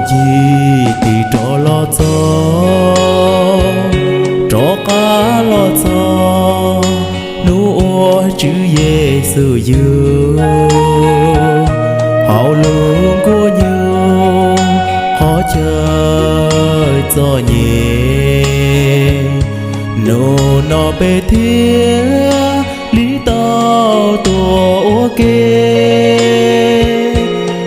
Ncig tig rov los txog, rov qab los txog hnub uas Tswv Yexus yug hauv lub nkuaj nyuj qhov chaw txom nyem. Hnub no peb thiaj li tau tuaj ua ke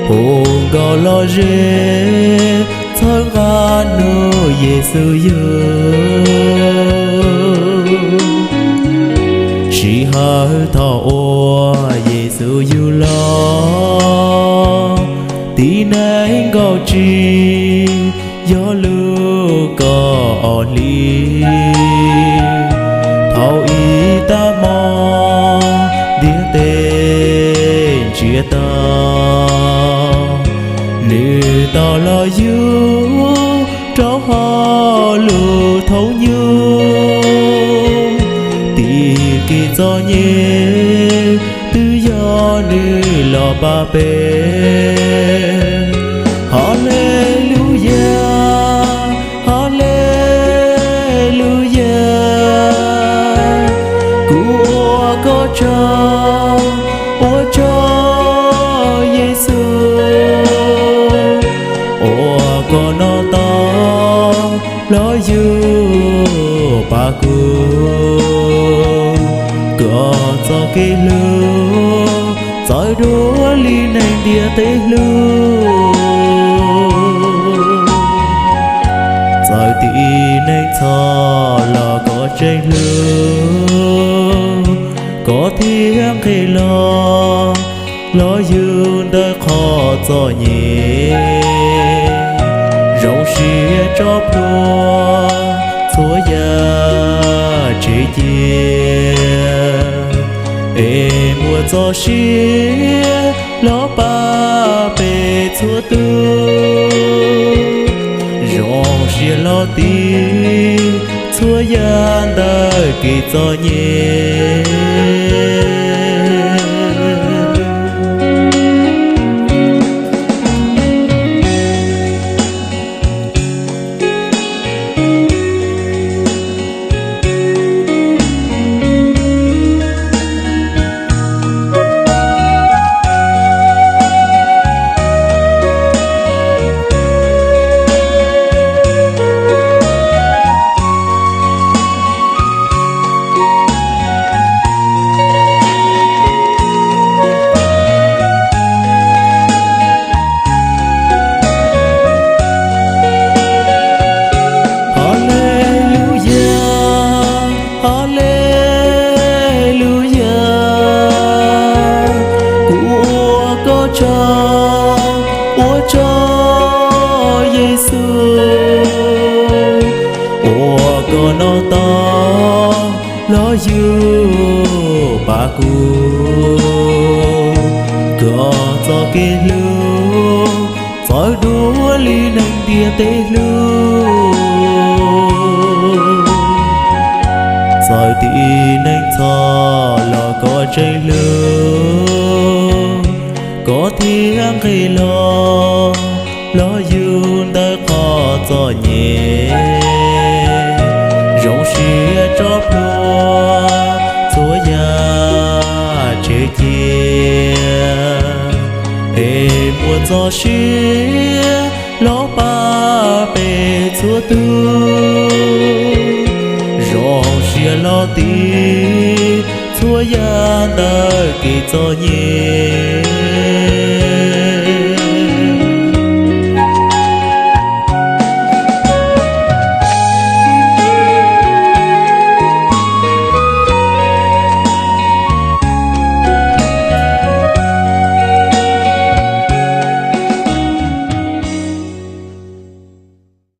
hu nkauj lom zem txhawb nqa hnub Yexus yug. Sij hawm thaum uas Yexus yug los, tib neeg nkaum tsib, yog lub kaum ob hlis. Thaum ib tag hmo ntiaj teb ntsiag to, nws tau los yug rau hauv lub thoob nyuj. Tib kev txom nyem twb yog nws los pab peb. Haleluyas, haleluyas, kuv ua koj tsaug, ua tsaug Yexus, uas koj no tau los yug pab kuv. Koj txoj kev hlub txawv dua li neeg ntiaj teb hlub. Txawm tib neeg txhom los koj tseem hlub, koj thiaj nqis los, los yug ntawm qhov txom nyem. Zoo siab tso plhuav txhua yam tseem cia, es muaj txoj sia los pab peb txhua tus. Zoo siab los tiv txhua yam ntawm kev txom nyem. Haleluyas, haleluyas, kuv ua koj tsaug, ua tsaug Yexus, uas koj no tau los yug pab kuv. Koj txoj kev hlub txawv dua li neeg ntiaj teb hlub. Txawm tib neeg txhom los koj tseem hlub, koj thiaj nqis los, los yug ntawm qhov txom nyem. Zoo siab tso plhuav txhua yam tseem cia, es muaj txoj sia los pab peb txhua tus. Zoo siab los tiv txhua yam ntawm kev txom nyem.